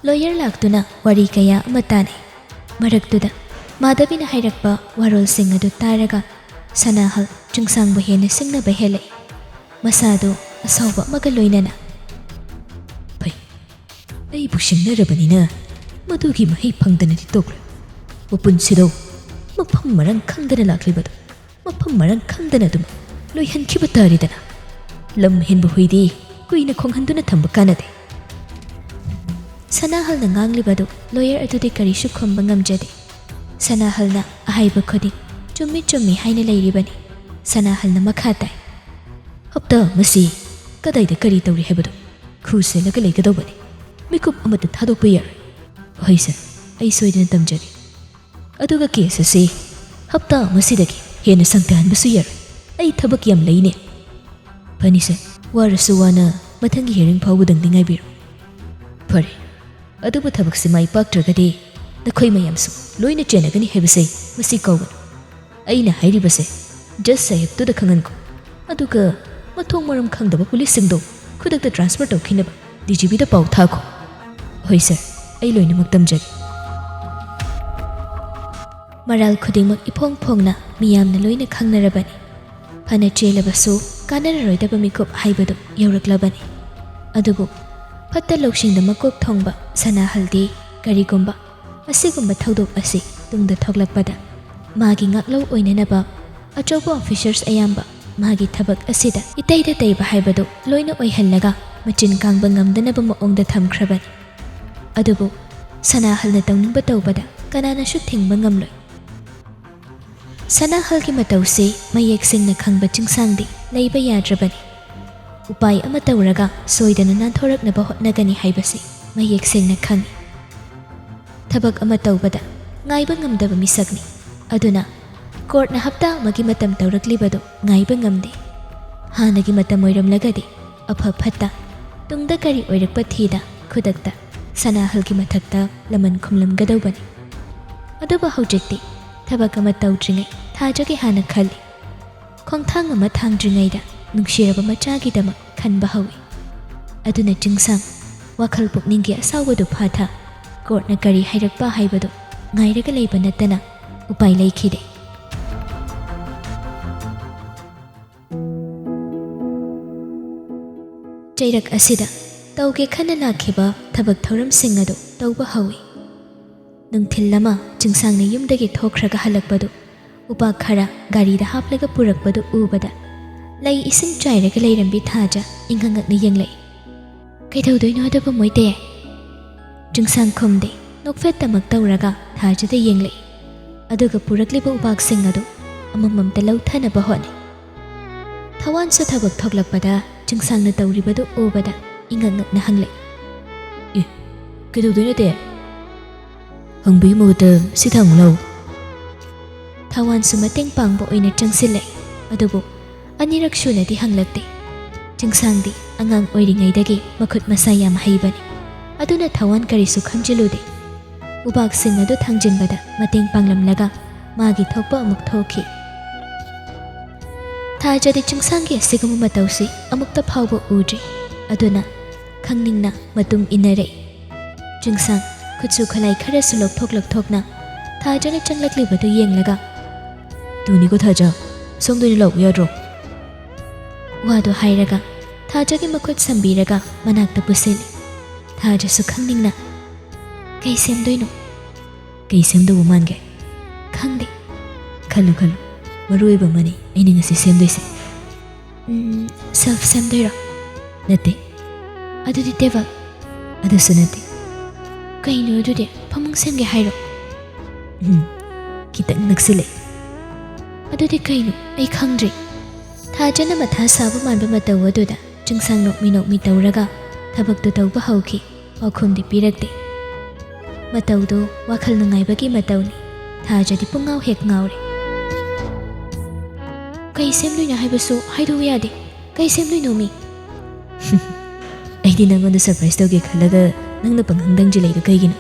ꯂꯣꯌꯔ ꯂꯥꯛꯇꯨꯅ ꯋꯥꯔꯤ ꯀꯌꯥ ꯑꯃ ꯇꯥꯅꯩ꯫ ꯃꯔꯛꯇꯨꯗ ꯃꯥꯙꯕꯤꯅ ꯍꯥꯏꯔꯛꯄ ꯋꯥꯔꯣꯜꯁꯤꯡ ꯑꯗꯨ ꯇꯥꯔꯒ ꯁꯅꯥꯍꯜ ꯆꯤꯡꯁꯥꯡꯕꯨ ꯍꯦꯟꯅ ꯁꯤꯡꯅꯕ ꯍꯦꯜꯂꯛꯏ꯫ ꯃꯁꯥꯗꯨ ꯑꯁꯥꯎꯕ ꯑꯃꯒ ꯂꯣꯏꯅꯅ, "ꯐꯩ, ꯑꯩꯕꯨ ꯁꯤꯡꯅꯔꯕꯅꯤꯅ ꯃꯗꯨꯒꯤ ꯃꯍꯩ ꯐꯪꯗꯅꯗꯤ ꯇꯣꯛꯂꯣꯏ꯫ ꯃꯄꯨꯟꯁꯤꯗꯣ ꯃꯐꯝ ꯃꯔꯥꯡ ꯈꯪꯗꯅ ꯂꯥꯛꯂꯤꯕꯗꯣ ꯃꯐꯝ ꯃꯔꯥꯡ ꯈꯪꯗꯅ ꯑꯗꯨꯝ ꯂꯣꯏꯍꯟꯈꯤꯕ ꯇꯥꯔꯦꯗꯅ꯫ ꯂꯝ ꯍꯦꯟꯕ ꯍꯨꯏꯗꯤ ꯀꯨꯏꯅ ꯈꯣꯡꯍꯟꯗꯨꯅ ꯊꯝꯕ ꯀꯥꯟꯅꯗꯦ꯫" ꯁꯅꯥꯍꯜꯅ ꯉꯥꯡꯂꯤꯕꯗꯨ ꯂꯣꯌꯔ ꯑꯗꯨꯗꯤ ꯀꯔꯤꯁꯨ ꯈꯨꯝꯕ ꯉꯝꯖꯗꯦ꯫ ꯁꯅꯥꯍꯜꯅ ꯑꯍꯥꯏꯕ ꯈꯨꯗꯤꯡ ꯆꯨꯝꯃꯤ ꯆꯨꯝꯃꯤ ꯍꯥꯏꯅ ꯂꯩꯔꯤꯕꯅꯤ꯫ ꯁꯅꯥꯍꯜꯅ ꯃꯈꯥ ꯇꯥꯏ, "ꯍꯞꯇꯥ ꯑꯃꯁꯤ ꯀꯗꯥꯏꯗ ꯀꯔꯤ ꯇꯧꯔꯤ ꯍꯥꯏꯕꯗꯨ ꯈꯨ ꯁꯦꯜꯂꯒ ꯂꯩꯒꯗꯧꯕꯅꯤ꯫ ꯃꯤꯀꯨꯞ ꯑꯃꯠꯇ ꯊꯥꯗꯣꯛꯄ ꯌꯥꯔꯣꯏ꯫" "ꯍꯣꯏ ꯁꯥꯔ, ꯑꯩ ꯁꯣꯏꯗꯅ ꯇꯝꯖꯒꯦ꯫ ꯑꯗꯨꯒ ꯀꯦꯁ ꯑꯁꯤ ꯍꯞꯇꯥ ꯑꯃꯁꯤꯗꯒꯤ ꯍꯦꯟꯅ ꯁꯥꯡꯊꯍꯟꯕꯁꯨ ꯌꯥꯔꯣꯏ꯫ ꯑꯩ ꯊꯕꯛ ꯌꯥꯝ ꯂꯩꯅꯦ꯫" "ꯐꯅꯤ ꯁꯥꯔ, ꯋꯥꯔꯁꯨ ꯋꯥꯅ ꯃꯊꯪꯒꯤ ꯍꯤꯌꯔꯤꯡ ꯐꯥꯎꯕꯗꯪꯗꯤ ꯉꯥꯏꯕꯤꯔꯣ꯫" "ꯐꯔꯦ, ꯑꯗꯨꯕꯨ ꯊꯕꯛꯁꯤ ꯃꯥꯏ ꯄꯥꯛꯇ꯭ꯔꯒꯗꯤ ꯅꯈꯣꯏ ꯃꯌꯥꯝꯁꯨ ꯂꯣꯏꯅ ꯆꯦꯟꯅꯒꯅꯤ ꯍꯥꯏꯕꯁꯦ ꯃꯁꯤ ꯀꯥꯎꯒꯅꯨ꯫ ꯑꯩꯅ ꯍꯥꯏꯔꯤꯕꯁꯦ ꯖꯁ ꯁꯥꯍꯦꯕꯇꯨꯗ ꯈꯪꯍꯟꯈꯣ꯫ ꯑꯗꯨꯒ ꯃꯊꯣꯡ ꯃꯔꯝ ꯈꯪꯗꯕ ꯄꯨꯂꯤꯁꯁꯤꯡꯗꯣ ꯈꯨꯗꯛꯇ ꯇ꯭ꯔꯥꯟꯁꯐꯔ ꯇꯧꯈꯤꯅꯕ ꯗꯤ ꯖꯤ ꯄꯤꯗ ꯄꯥꯎ ꯊꯥꯈꯣ꯫" "ꯍꯣꯏ ꯁꯥꯔ, ꯑꯩ ꯂꯣꯏꯅꯃꯛ ꯇꯝꯖꯒꯦ꯫" ꯃꯔꯥꯜ ꯈꯨꯗꯤꯡꯃꯛ ꯏꯐꯣꯡ ꯐꯣꯡꯅ ꯃꯤꯌꯥꯝꯅ ꯂꯣꯏꯅ ꯈꯪꯅꯔꯕꯅꯤ꯫ ꯐꯅ ꯆꯦꯜꯂꯕꯁꯨ ꯀꯥꯟꯅꯔꯔꯣꯏꯗꯕ ꯃꯤꯀꯨꯞ ꯍꯥꯏꯕꯗꯨ ꯌꯧꯔꯛꯂꯕꯅꯤ꯫ ꯑꯗꯨꯕꯨ ꯐꯠꯇ ꯂꯧꯁꯤꯡꯗ ꯃꯀꯣꯛ ꯊꯣꯡꯕ ꯁꯅꯥꯍꯜꯗꯤ ꯀꯔꯤꯒꯨꯝꯕ ꯑꯁꯤꯒꯨꯝꯕ ꯊꯧꯗꯣꯛ ꯑꯁꯤ ꯇꯨꯡꯗ ꯊꯣꯛꯂꯛꯄꯗ ꯃꯥꯒꯤ ꯉꯥꯛꯂꯧ ꯑꯣꯏꯅꯅꯕ ꯑꯆꯧꯕ ꯑꯣꯐꯤꯁꯔꯁ ꯑꯌꯥꯝꯕ ꯃꯥꯒꯤ ꯊꯕꯛ ꯑꯁꯤꯗ ꯏꯇꯩꯗ ꯇꯩꯕ ꯍꯥꯏꯕꯗꯨ ꯂꯣꯏꯅ ꯑꯣꯏꯍꯜꯂꯒ ꯃꯆꯤꯟ ꯀꯥꯡꯕ ꯉꯝꯗꯅꯕ ꯃꯑꯣꯡꯗ ꯊꯝꯈ꯭ꯔꯕꯅꯤ꯫ ꯑꯗꯨꯕꯨ ꯁꯅꯥꯍꯜꯅ ꯇꯧꯅꯤꯡꯕ ꯇꯧꯕꯗ ꯀꯅꯥꯅꯁꯨ ꯊꯤꯡꯕ ꯉꯝꯂꯣꯏ꯫ ꯁꯅꯥꯍꯜꯒꯤ ꯃꯇꯧꯁꯤ ꯃꯌꯦꯛ ꯁꯦꯡꯅ ꯈꯪꯕ ꯆꯤꯡꯁꯥꯡꯗꯤ ꯂꯩꯕ ꯌꯥꯗ꯭ꯔꯕꯅꯤ꯫ ꯎꯄꯥꯏ ꯑꯃ ꯇꯧꯔꯒ ꯁꯣꯏꯗꯅ ꯅꯥꯟꯊꯣꯔꯛꯅꯕ ꯍꯣꯠꯅꯒꯅꯤ ꯍꯥꯏꯕꯁꯤ ꯃꯌꯦꯛ ꯁꯦꯡꯅ ꯈꯪꯏ꯫ ꯊꯕꯛ ꯑꯃ ꯇꯧꯕꯗ ꯉꯥꯏꯕ ꯉꯝꯗꯕ ꯃꯤꯁꯛꯅꯤ꯫ ꯑꯗꯨꯅ ꯀꯣꯔꯠꯅ ꯍꯞꯇꯥ ꯑꯃꯒꯤ ꯃꯇꯝ ꯇꯧꯔꯛꯂꯤꯕꯗꯨ ꯉꯥꯏꯕ ꯉꯝꯗꯦ꯫ ꯍꯥꯟꯅꯒꯤ ꯃꯇꯝ ꯑꯣꯏꯔꯝꯂꯒꯗꯤ ꯑꯐ ꯐꯠꯇ, ꯇꯨꯡꯗ ꯀꯔꯤ ꯑꯣꯏꯔꯛꯄ ꯊꯤꯗ ꯈꯨꯗꯛꯇ ꯁꯅꯥꯍꯜꯒꯤ ꯃꯊꯛꯇ ꯂꯃꯟ ꯈꯨꯝꯂꯝꯒꯗꯧꯕꯅꯤ꯫ ꯑꯗꯨꯕꯨ ꯍꯧꯖꯤꯛꯇꯤ ꯊꯕꯛ ꯑꯃ ꯇꯧꯗ꯭ꯔꯤꯉꯩ ꯊꯥꯖꯒꯦ ꯍꯥꯟꯅ ꯈꯜꯂꯤ꯫ ꯈꯣꯡꯊꯥꯡ ꯑꯃ ꯊꯥꯡꯗ꯭ꯔꯤꯉꯩꯗ ꯅꯨꯡꯁꯤꯔꯕ ꯃꯆꯥꯒꯤꯗꯃꯛ ꯈꯟꯕ ꯍꯧꯏ꯫ ꯑꯗꯨꯅ ꯆꯤꯡꯁꯥꯡ ꯋꯥꯈꯜ ꯄꯨꯛꯅꯤꯡꯒꯤ ꯑꯁꯥꯎꯕꯗꯨ ꯐꯥꯊ ꯀꯣꯔꯠꯅ ꯀꯔꯤ ꯍꯥꯏꯔꯛꯄ ꯍꯥꯏꯕꯗꯨ ꯉꯥꯏꯔꯒ ꯂꯩꯕ ꯅꯠꯇꯅ ꯎꯄꯥꯏ ꯂꯩꯈꯤꯗꯦ꯫ ꯆꯩꯔꯛ ꯑꯁꯤꯗ ꯇꯧꯒꯦ ꯈꯟꯅ ꯂꯥꯛꯈꯤꯕ ꯊꯕꯛ ꯊꯧꯔꯝꯁꯤꯡ ꯑꯗꯨ ꯇꯧꯕ ꯍꯧꯏ꯫ ꯅꯨꯡꯊꯤꯜ ꯑꯃ ꯆꯤꯡꯁꯥꯡꯅ ꯌꯨꯝꯗꯒꯤ ꯊꯣꯛꯈ꯭ꯔꯒ ꯍꯜꯂꯛꯄꯗꯨ ꯎꯄꯥꯛ ꯈꯔ ꯒꯥꯔꯤꯗ ꯍꯥꯞꯂꯒ ꯄꯨꯔꯛꯄꯗꯨ ꯎꯕꯗ ꯂꯩ ꯏꯁꯤꯡ ꯆꯥꯏꯔꯒ ꯂꯩꯔꯝꯕꯤ ꯊꯥꯖ ꯏꯪꯉꯛ ꯉꯛꯅ ꯌꯦꯡꯂꯛꯏ꯫ "ꯀꯩꯗꯧꯗꯣꯏꯅꯣ ꯑꯗꯨꯕꯨ ꯃꯣꯏꯇꯦ?" ꯆꯤꯡꯁꯥꯡ ꯈꯨꯝꯗꯦ, ꯅꯣꯛꯐꯦꯠꯇꯃꯛ ꯇꯧꯔꯒ ꯊꯥꯖꯗ ꯌꯦꯡꯂꯛꯏ꯫ ꯑꯗꯨꯒ ꯄꯨꯔꯛꯂꯤꯕ ꯎꯄꯥꯛꯁꯤꯡ ꯑꯗꯨ ꯑꯃꯃꯝꯇ ꯂꯧꯊꯅꯕ ꯍꯣꯠꯅꯩ꯫ ꯊꯋꯥꯟꯁꯨ ꯊꯕꯛ ꯊꯣꯛꯂꯛꯄꯗ ꯆꯤꯡꯁꯥꯡꯅ ꯇꯧꯔꯤꯕꯗꯨ ꯎꯕꯗ ꯏꯉꯛ ꯉꯛꯅ ꯍꯪꯂꯛꯏ꯫ "ꯑꯦ, ꯀꯩꯗꯧꯗꯣꯏꯅꯣ ꯇꯦ? ꯍꯪꯕꯒꯤ ꯃꯍꯨꯠꯇ ꯁꯤ ꯊꯥꯡ ꯂꯧ꯫" ꯊꯋꯥꯟꯁꯨ ꯃꯇꯦꯡ ꯄꯥꯡꯕ ꯑꯣꯏꯅ ꯆꯪꯁꯤꯜꯂꯛꯏ, ꯑꯗꯨꯕꯨ ꯑꯅꯤꯔꯛ ꯁꯨꯅꯗꯤ ꯍꯪꯂꯛꯇꯦ꯫ ꯆꯤꯡꯁꯥꯡꯗꯤ ꯑꯉꯥꯡ ꯑꯣꯏꯔꯤꯉꯩꯗꯒꯤ ꯃꯈꯨꯠ ꯃꯁꯥ ꯌꯥꯝ ꯍꯩꯕꯅꯤ, ꯑꯗꯨꯅ ꯊꯋꯥꯟ ꯀꯔꯤꯁꯨ ꯈꯟꯖꯤꯜꯂꯨꯗꯦ꯫ ꯎꯕꯥꯛꯁꯤꯡ ꯑꯗꯨ ꯊꯥꯡꯖꯤꯟꯕꯗ ꯃꯇꯦꯡ ꯄꯥꯡꯂꯝꯂꯒ ꯃꯥꯒꯤ ꯊꯣꯛꯄ ꯑꯃꯨꯛ ꯊꯣꯛꯈꯤ꯫ ꯊꯥꯖꯗꯤ ꯆꯤꯡꯁꯥꯡꯒꯤ ꯑꯁꯤꯒꯨꯝꯕ ꯃꯇꯧꯁꯤ ꯑꯃꯨꯛꯇ ꯐꯥꯎꯕ ꯎꯗ꯭ꯔꯤ, ꯑꯗꯨꯅ ꯈꯪꯅꯤꯡꯅ ꯃꯇꯨꯡ ꯏꯟꯅꯔꯛꯏ꯫ ꯆꯤꯡꯁꯥꯡ ꯈꯨꯠꯁꯨ ꯈꯨꯠꯂꯥꯏ ꯈꯔꯁꯨ ꯂꯧꯊꯣꯛ ꯂꯧꯊꯣꯛꯅ ꯊꯥꯖꯅ ꯆꯪꯂꯛꯂꯤꯕꯗꯨ ꯌꯦꯡꯂꯒ, "ꯇꯨꯅꯤꯀꯣ ꯊꯥꯖ, ꯁꯣꯝꯗ ꯑꯣꯏꯅ ꯂꯥꯛꯎ ꯌꯥꯗ꯭ꯔꯣ?" ꯋꯥꯗꯨ ꯍꯥꯏꯔꯒ ꯊꯥꯖꯒꯤ ꯃꯈꯨꯠ ꯁꯝꯕꯤꯔꯒ ꯃꯅꯥꯛꯇ ꯄꯨꯁꯤꯜꯂꯤ꯫ ꯊꯥꯖꯁꯨ ꯈꯪꯅꯤꯡꯅ, "ꯀꯩ ꯁꯦꯝꯗꯣꯏꯅꯣ?" "ꯀꯩ ꯁꯦꯝꯗꯧꯕ ꯃꯥꯟꯒꯦ?" "ꯈꯪꯗꯦ꯫" "ꯈꯜꯂꯨ ꯈꯜꯂꯨ, ꯃꯔꯨ ꯑꯣꯏꯕ ꯑꯃꯅꯤ ꯑꯩꯅ ꯉꯁꯤ ꯁꯦꯝꯗꯣꯏꯁꯦ꯫" "ꯎꯝ, ꯁꯦꯜꯐ ꯁꯦꯝꯗꯣꯏꯔꯣ?" "ꯅꯠꯇꯦ꯫" "ꯑꯗꯨꯗꯤ ꯇꯦꯕꯜ?" "ꯑꯗꯨꯁꯨ ꯅꯠꯇꯦ꯫" "ꯀꯩꯅꯣ ꯑꯗꯨꯗꯤ? ꯐꯃꯨꯡ ꯁꯦꯝꯒꯦ ꯍꯥꯏꯔꯣ?" "ꯎꯝ, ꯈꯤꯇꯪ ꯅꯛꯁꯤꯜꯂꯦ꯫" "ꯑꯗꯨꯗꯤ ꯀꯩꯅꯣ? ꯑꯩ ꯈꯪꯗ꯭ꯔꯦ꯫" ꯊꯥꯖꯅ ꯃꯊꯥ ꯁꯥꯕ ꯃꯥꯟꯕ ꯃꯇꯧ ꯑꯗꯨꯗ ꯆꯤꯡꯁꯥꯡ ꯅꯣꯛꯃꯤ ꯅꯣꯛꯃꯤ ꯇꯧꯔꯒ ꯊꯕꯛꯇꯨ ꯇꯧꯕ ꯍꯧꯈꯤ꯫ ꯄꯥꯎꯈꯨꯝꯗꯤ ꯄꯤꯔꯛꯇꯦ꯫ ꯃꯇꯧꯗꯨ ꯋꯥꯈꯜ ꯅꯨꯡꯉꯥꯏꯕꯒꯤ ꯃꯇꯧꯅꯤ꯫ ꯊꯥꯖꯗꯤ ꯄꯨꯡꯉꯥꯎ ꯍꯦꯛ ꯉꯥꯎꯔꯦ꯫ ꯀꯩ ꯁꯦꯝꯗꯣꯏꯅꯣ ꯍꯥꯏꯕꯁꯨ ꯍꯥꯏꯗꯣꯛꯎ ꯌꯥꯗꯦ꯫ ꯀꯩ ꯁꯦꯝꯗꯣꯏꯅꯣ ꯃꯤ? ꯑꯩꯗꯤ ꯅꯪꯉꯣꯟꯗ ꯁꯔꯄ꯭ꯔꯥꯏꯁ ꯇꯧꯒꯦ ꯈꯜꯂꯒ ꯅꯪꯅ ꯄꯪꯍꯪ ꯍꯪꯖꯤꯜꯂꯛꯏꯗꯣ ꯀꯩꯒꯤꯅꯣ?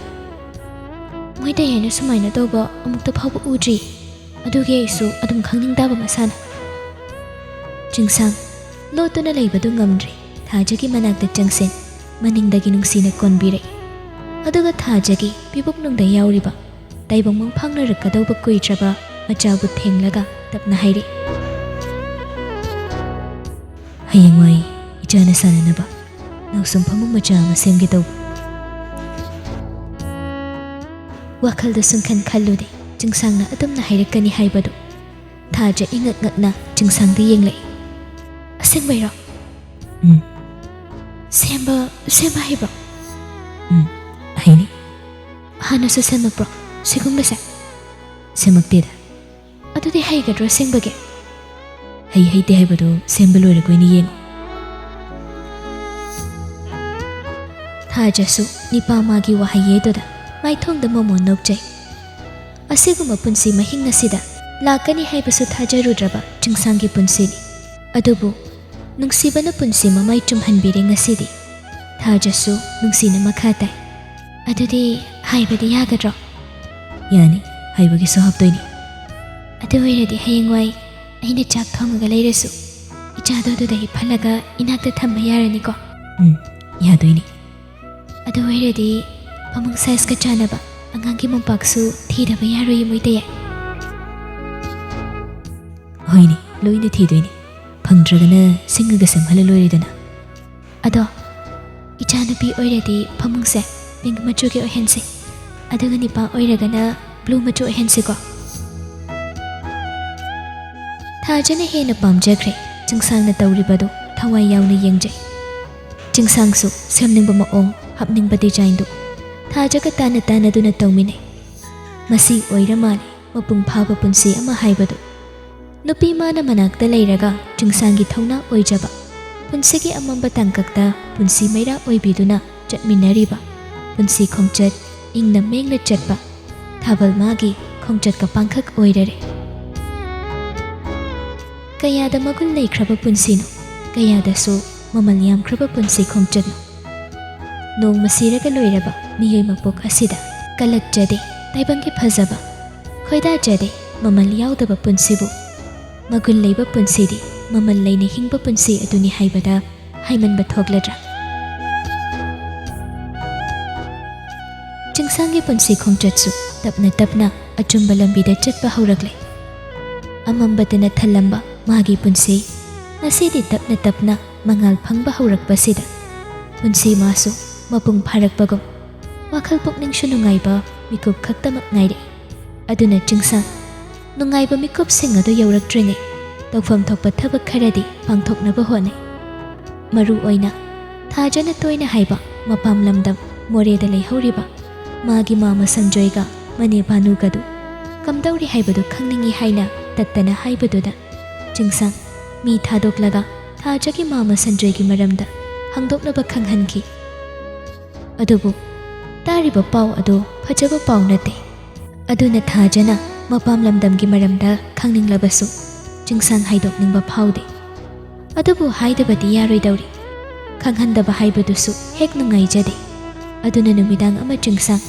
ꯃꯣꯏ ꯇꯌꯥꯏꯅ ꯁꯨꯃꯥꯏꯅ ꯇꯧꯕ ꯑꯃꯨꯛꯇ ꯐꯥꯎꯕ ꯎꯗ꯭ꯔꯤ꯫ ꯑꯗꯨꯒꯤ ꯑꯩꯁꯨ ꯑꯗꯨꯝ ꯈꯪꯅꯤꯡ ꯇꯥꯕ ꯃꯁꯥꯅ꯫ ꯆꯤꯡꯁꯥꯡ ꯂꯣꯠꯇꯨꯅ ꯂꯩꯕꯗꯨ ꯉꯝꯗ꯭ꯔꯦ꯫ ꯊꯥꯖꯒꯤ ꯃꯅꯥꯛꯇ ꯆꯪꯁꯤꯟ ꯃꯅꯤꯡꯗꯒꯤ ꯅꯨꯡꯁꯤꯅ ꯀꯣꯟꯕꯤꯔꯛꯏ꯫ ꯑꯗꯨꯒ ꯊꯥꯖꯒꯤ ꯄꯤꯕꯨꯛꯅꯨꯡꯗ ꯌꯥꯎꯔꯤꯕ ꯇꯥꯏꯕꯪ ꯃꯪꯐꯥꯡꯅꯔꯛꯀꯗꯧꯕ ꯀꯨꯏꯗ꯭ꯔꯕ ꯃꯆꯥꯕꯨ ꯊꯦꯡꯂꯒ ꯇꯞꯅ ꯍꯥꯏꯔꯛꯏ꯫ ꯍꯌꯦꯡꯋꯥꯏ ꯏꯆꯥꯅ ꯁꯥꯟꯅꯅꯕ ꯅꯥꯎꯁꯨꯝ ꯐꯃꯨꯡ ꯃꯆꯥ ꯑꯃ ꯁꯦꯝꯒꯦ ꯇꯧꯕ꯫ ꯋꯥꯈꯜꯗ ꯁꯨꯡꯈꯟ ꯈꯜꯂꯨꯗꯦ ꯆꯤꯡꯁꯥꯡꯅ ꯑꯗꯨꯝꯅ ꯍꯥꯏꯔꯛꯀꯅꯤ ꯍꯥꯏꯕꯗꯨ꯫ ꯊꯥꯖ ꯏꯉꯛ ꯉꯛꯅ ꯆꯤꯡꯁꯥꯡꯗ ꯌꯦꯡꯂꯛꯏ꯫ "ꯑꯁꯦꯡꯕꯩꯔꯣ?" "ꯎꯝ꯫ ꯁꯦꯝꯕ, ꯁꯦꯝꯕ ꯍꯩꯕ꯭ꯔꯣ?" "ꯎꯝ, ꯍꯩꯅꯤ꯫" "ꯍꯥꯟꯅꯁꯨ ꯁꯦꯝꯃꯛꯄ꯭ꯔꯣ ꯁꯤꯒꯨꯝꯕꯁꯦ?" "ꯁꯦꯝꯃꯛꯇꯦꯗ꯫" "ꯑꯗꯨꯗꯤ ꯍꯩꯒꯗ꯭ꯔꯣ ꯑꯁꯦꯡꯕꯒꯤ?" "ꯍꯩ ꯍꯩꯇꯦ ꯍꯥꯏꯕꯗꯨ ꯁꯦꯝꯕ ꯂꯣꯏꯔꯒ ꯑꯣꯏꯅ ꯌꯦꯡꯉꯨ꯫" ꯊꯥꯖꯁꯨ ꯅꯤꯄꯥ ꯃꯥꯒꯤ ꯋꯥꯍꯩ ꯌꯦꯗꯨꯗ ꯃꯥꯏꯊꯣꯡꯗ ꯃꯣꯃꯣꯟ ꯅꯣꯛꯆꯩ꯫ ꯑꯁꯤꯒꯨꯝꯕ ꯄꯨꯟꯁꯤ ꯃꯍꯤꯡ ꯑꯁꯤꯗ ꯂꯥꯛꯀꯅꯤ ꯍꯥꯏꯕꯁꯨ ꯊꯥꯖꯔꯨꯗ꯭ꯔꯕ ꯆꯤꯡꯁꯥꯡꯒꯤ ꯄꯨꯟꯁꯤꯅꯤ꯫ ꯑꯗꯨꯕꯨ ꯅꯨꯡꯁꯤꯕꯅ ꯄꯨꯟꯁꯤ ꯃꯃꯥꯏ ꯆꯨꯝꯍꯟꯕꯤꯔꯦ ꯉꯁꯤꯗꯤ꯫ ꯊꯥꯖꯁꯨ ꯅꯨꯡꯁꯤꯅ ꯃꯈꯥ ꯇꯥꯏ꯫ "ꯑꯗꯨꯗꯤ ꯍꯥꯏꯕꯗꯤ ꯌꯥꯒꯗ꯭ꯔꯣ?" "ꯌꯥꯅꯤ, ꯍꯥꯏꯕꯒꯤꯁꯨ ꯍꯥꯞꯇꯣꯏꯅꯤ꯫" "ꯑꯗꯨ ꯑꯣꯏꯔꯗꯤ ꯍꯌꯦꯡꯋꯥꯏ ꯑꯩꯅ ꯆꯥꯛ ꯊꯣꯡꯉꯒ ꯂꯩꯔꯁꯨ ꯏꯆꯥꯗꯣ ꯑꯗꯨꯗ ꯍꯤꯞꯍꯜꯂꯒ ꯏꯅꯥꯛꯇ ꯊꯝꯕ ꯌꯥꯔꯅꯤꯀꯣ?" "ꯎꯝ, ꯌꯥꯗꯣꯏꯅꯤ꯫" "ꯑꯗꯨ ꯑꯣꯏꯔꯗꯤ ꯐꯃꯨꯡ ꯁꯥꯏꯖꯀ ꯆꯥꯟꯅꯕ ꯑꯉꯥꯡꯒꯤ ꯃꯣꯝꯄꯥꯛꯁꯨ ꯊꯤꯗꯕ ꯌꯥꯔꯣꯏꯌꯦ ꯃꯣꯏꯇꯌꯥꯏ꯫" "ꯍꯣꯏꯅꯦ, ꯂꯣꯏꯅ ꯊꯤꯗꯣꯏꯅꯤ꯫ ꯐꯪꯗ꯭ꯔꯒꯅ ꯁꯤꯡꯉꯒ ꯁꯦꯝꯍꯜꯂ ꯂꯣꯏꯔꯦꯗꯅ꯫" "ꯑꯗꯣ ꯏꯆꯥꯅꯨꯄꯤ ꯑꯣꯏꯔꯗꯤ ꯐꯃꯨꯡꯁꯦ ꯄꯤꯡꯛ ꯃꯆꯨꯒꯤ ꯑꯣꯏꯍꯟꯁꯦ, ꯑꯗꯨꯒ ꯅꯤꯄꯥ ꯑꯣꯏꯔꯒꯅ ꯕ꯭ꯂꯨ ꯃꯆꯨ ꯑꯣꯏꯍꯟꯁꯤꯀꯣ?" ꯊꯥꯖꯅ ꯍꯦꯟꯅ ꯄꯥꯝꯖꯈ꯭ꯔꯦ꯫ ꯆꯤꯡꯁꯥꯡꯅ ꯇꯧꯔꯤꯕꯗꯨ ꯊꯋꯥꯏ ꯌꯥꯎꯅ ꯌꯦꯡꯖꯩ꯫ ꯆꯤꯡꯁꯥꯡꯁꯨ ꯁꯦꯝꯅꯤꯡꯕ ꯃꯑꯣꯡ, ꯍꯥꯞꯅꯤꯡꯕ ꯗꯤꯖꯥꯏꯟꯗꯨ ꯊꯥꯖꯒ ꯇꯥꯟꯅ ꯇꯥꯟꯅꯗꯨꯅ ꯇꯧꯃꯤꯟꯅꯩ꯫ ꯃꯁꯤ ꯑꯣꯏꯔ ꯃꯥꯜꯂꯦ ꯃꯄꯨꯡ ꯐꯥꯕ ꯄꯨꯟꯁꯤ ꯑꯃ ꯍꯥꯏꯕꯗꯨ꯫ ꯅꯨꯄꯤ ꯃꯥꯅ ꯃꯅꯥꯛꯇ ꯂꯩꯔꯒ ꯆꯤꯡꯁꯥꯡꯒꯤ ꯊꯧꯅꯥ ꯑꯣꯏꯖꯕ, ꯄꯨꯟꯁꯤꯒꯤ ꯑꯃꯝꯕ ꯇꯥꯡꯀꯛꯇ ꯄꯨꯟꯁꯤ ꯃꯩꯔꯥ ꯑꯣꯏꯕꯤꯗꯨꯅ ꯆꯠꯃꯤꯟꯅꯔꯤꯕ, ꯄꯨꯟꯁꯤ ꯈꯣꯡꯆꯠ ꯏꯪꯅ ꯃꯦꯡꯅ ꯆꯠꯄ ꯊꯥꯕꯜ ꯃꯥꯒꯤ ꯈꯣꯡꯆꯠꯀ ꯄꯥꯡꯈꯛ ꯑꯣꯏꯔꯔꯦ꯫ ꯀꯌꯥꯗ ꯃꯒꯨꯟ ꯂꯩꯈ꯭ꯔꯕ ꯄꯨꯟꯁꯤꯅꯣ, ꯀꯌꯥꯗꯁꯨ ꯃꯃꯜ ꯌꯥꯝꯈ꯭ꯔꯕ ꯄꯨꯟꯁꯤ ꯈꯣꯡꯆꯠꯅꯣ꯫ ꯅꯣꯡꯃ ꯁꯤꯔꯒ ꯂꯣꯏꯔꯕ ꯃꯤꯑꯣꯏ ꯃꯄꯣꯛ ꯑꯁꯤꯗ ꯀꯜꯂꯛꯆꯗꯦ, ꯇꯥꯏꯕꯪꯒꯤ ꯐꯖꯕ ꯈꯣꯏꯗꯥꯖꯗꯦ, ꯃꯃꯜ ꯌꯥꯎꯗꯕ ꯄꯨꯟꯁꯤꯕꯨ꯫ ꯃꯒꯨꯟ ꯂꯩꯕ ꯄꯨꯟꯁꯤꯗꯤ ꯃꯃꯜ ꯂꯩꯅ ꯍꯤꯡꯕ ꯄꯨꯟꯁꯤ ꯑꯗꯨꯅꯤ ꯍꯥꯏꯕꯗ ꯍꯥꯏꯃꯟꯕ ꯊꯣꯛꯂꯗ꯭ꯔꯥ? ꯆꯤꯡꯁꯥꯡꯒꯤ ꯄꯨꯟꯁꯤ ꯈꯣꯡꯆꯠꯁꯨ ꯇꯞꯅ ꯇꯞꯅ ꯑꯆꯨꯝꯕ ꯂꯝꯕꯤꯗ ꯆꯠꯄ ꯍꯧꯔꯛꯂꯦ꯫ ꯑꯃꯝꯕꯇꯅ ꯊꯜꯂꯝꯕ ꯃꯥꯒꯤ ꯄꯨꯟꯁꯤ ꯉꯁꯤꯗꯤ ꯇꯞꯅ ꯇꯞꯅ ꯃꯉꯥꯜ ꯐꯪꯕ ꯍꯧꯔꯛꯄꯁꯤꯗ ꯄꯨꯟꯁꯤ ꯃꯥꯁꯨ ꯃꯄꯨꯡ ꯐꯥꯔꯛꯄꯒꯨꯝ ꯋꯥꯈꯜ ꯄꯨꯛꯅꯤꯡꯁꯨ ꯅꯨꯡꯉꯥꯏꯕ ꯃꯤꯀꯨꯞ ꯈꯛꯇꯃꯛ ꯉꯥꯏꯔꯦ꯫ ꯑꯗꯨꯅ ꯆꯤꯡꯁꯥꯡ ꯅꯨꯡꯉꯥꯏꯕ ꯃꯤꯀꯨꯞꯁꯤꯡ ꯑꯗꯨ ꯌꯧꯔꯛꯇ꯭ꯔꯤꯉꯩ ꯇꯧꯐꯝ ꯊꯣꯛꯄ ꯊꯕꯛ ꯈꯔꯗꯤ ꯄꯥꯡꯊꯣꯛꯅꯕ ꯍꯣꯠꯅꯩ꯫ ꯃꯔꯨ ꯑꯣꯏꯅ ꯊꯥꯖꯅ ꯇꯣꯏꯅ ꯍꯥꯏꯕ ꯃꯄꯥꯝ ꯂꯝꯗꯝ ꯃꯣꯔꯦꯗ ꯂꯩꯍꯧꯔꯤꯕ ꯃꯥꯒꯤ ꯃꯥꯃ ꯁꯟꯖꯣꯏꯒ ꯃꯅꯦ ꯚꯥꯅꯨꯒꯗꯨ ꯀꯝꯗꯧꯔꯤ ꯍꯥꯏꯕꯗꯨ ꯈꯪꯅꯤꯡꯏ ꯍꯥꯏꯅ ꯇꯠꯇꯅ ꯍꯥꯏꯕꯗꯨꯗ ꯆꯤꯡꯁꯥꯡ ꯃꯤ ꯊꯥꯗꯣꯛꯂꯒ ꯊꯥꯖꯒꯤ ꯃꯥꯃ ꯁꯟꯖꯣꯏꯒꯤ ꯃꯔꯝꯗ ꯍꯪꯗꯣꯛꯅꯕ ꯈꯪꯍꯟꯈꯤ꯫ ꯑꯗꯨꯕꯨ ꯇꯥꯔꯤꯕ ꯄꯥꯎ ꯑꯗꯨ ꯐꯖꯕ ꯄꯥꯎ ꯅꯠꯇꯦ꯫ ꯑꯗꯨꯅ ꯊꯥꯖꯅ ꯃꯄꯥꯝ ꯂꯝꯗꯝꯒꯤ ꯃꯔꯝꯗ ꯈꯪꯅꯤꯡꯂꯕꯁꯨ ꯆꯤꯡꯁꯥꯡ ꯍꯥꯏꯗꯣꯛꯅꯤꯡꯕ ꯐꯥꯎꯗꯦ꯫ ꯑꯗꯨꯕꯨ ꯍꯥꯏꯗꯕꯗꯤ ꯌꯥꯔꯣꯏꯗꯧꯔꯤ꯫ ꯈꯪꯍꯟꯗꯕ ꯍꯥꯏꯕꯗꯨꯁꯨ ꯍꯦꯛ ꯅꯨꯡꯉꯥꯏꯖꯗꯦ꯫ ꯑꯗꯨꯅ ꯅꯨꯃꯤꯗꯥꯡ ꯑꯃ ꯆꯤꯡꯁꯥꯡ